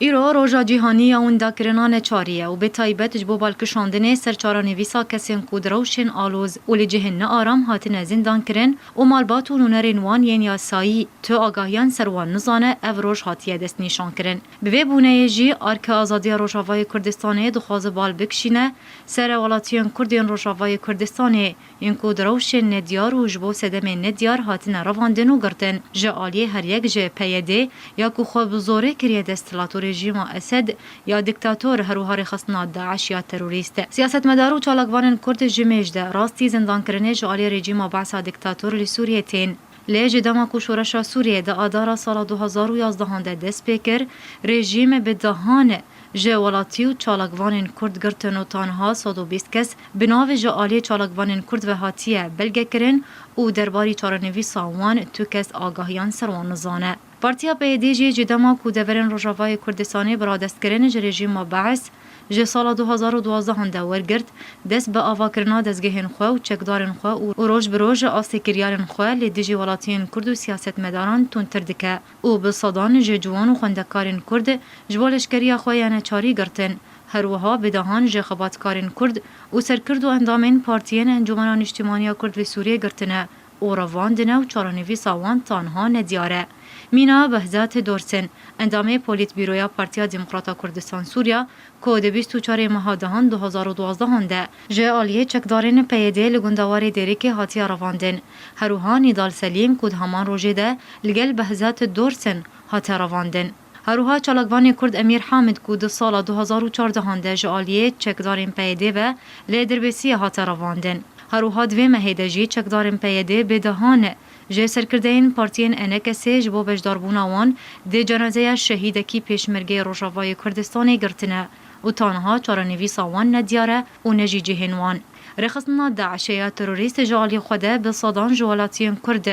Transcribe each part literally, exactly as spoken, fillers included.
Îro roja cîhanî ya windakirina neçarî ye û bi taybet ji bo balkişandinê ser çarenivîsa kesên ku di rewşên aloz û li cihên nearam hatine zindankirin û malbat û nûnerên wan yên yasayî tu agahiyan ser wan nizane, ev roj hatiye destnîşankirin. Bi vê bûneyê jî Arke Azadiya Rojavayê Kurdistanê dixwaze bal bikişîne sere welatiyên Kurd yên Rojavayê Kurdistanê yên ku di rewşên nediyar û ji bo sedemên nediyar hatine revandin û girtin ji aliyê her yek ji P Y D ya ku xwe bi zorê kiriye desthilat û rejîma Esed ya diktator, her wiha rêxistina DAIŞ ya terorîst. Siyasetmedar û çalakvanên Kurd ji mêj de rastî zindankirinê ji aliyê rejîma Be'sa diktator li Sûriyê tên. Lê ji dema ku şoreşa Sûriyê di adara sala du hazar û yazdehan de dest pê kir, rejîm bi dehan ji welatî û çalakvanên Kurd girtin û tanha sed û bîst kes bi navê ji aliyê çalakvanên Kurd ve hatiye belgekirin û derbarî çarenivîsa wan tu kes agahiyan ser wan nizane. Partiya P Y D jî ji dema ku deverên Rojavayê Kurdistanê bi radestkirin ji rejîma Be'es ji sala du hazar û duwazdeh de wergirt, dest bi avakirina dezgehên xwe û çekdarên xwe û, û roj bi roj astêkiriyarên xwe li dijî welatiyên Kurd û siyasetmedaran tundtir dike û bi sedan ji ciwan û xwendekarên Kurd ji bo leşkeriya xwe ya neçarî girtin. Her wiha bi dehan ji xebatkarên Kurd û serkirt û endamên partiyên Encûmena Niştimanî ya Kurd li Sûriyê girtine û revandine û çarenivîsa wan tanha nediyar e. Mîna Behzat Dorsin, endamê Polîtbîroya Partiya Demokrata Kurdistan Sûriya, ku di bîst û çarê meha dehan du hazar û duwazdeh de ji aliyê çekdarên P Y D li gundewarê Dêrikê hatiye revandin. Her wiha Nîdal Selîm ku di heman rojê de li gel Behzat Dorsin hate revandin. Her wiha çalakvanê Kurd Emîr Hamid ku di sala du hazar û çardeh de ji aliyê çekdarên P Y D ve li Dirbêsiyê hate revandin. Her wiha di vê mehê de jî çekdarên P Y D bi dehan ji serkirdeyên partiyên E N K S'ê ji bo beşdarbûna wan di cenazeya şehîdekî pêşmergeyê Rojavayê Kurdistanê girtine û tanha çarenivîsa wan nediyar e û ne jî cihên wan. Rêxistina DAIŞ'ê ya terorîst ji alî xwe de bi sedan ji welatiyên Kurd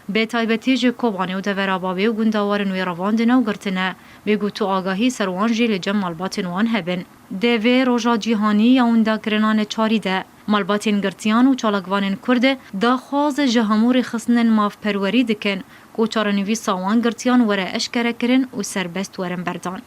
bi taybetî ji Kobanê û devera Babê û gundewarên wê revandine û girtine, bêguh tu agahî ser wan jî li cem malbatên wan hebin. Di vê roja cîhanî ya windakirina neçarî de, malbatên girtiyan û çalakvanên Kurd daxwaz ji hemû rêxistinên mafperwerî dikin ku çarenivîsa wan girtiyan were eşkerekirin û serbest werin berdan.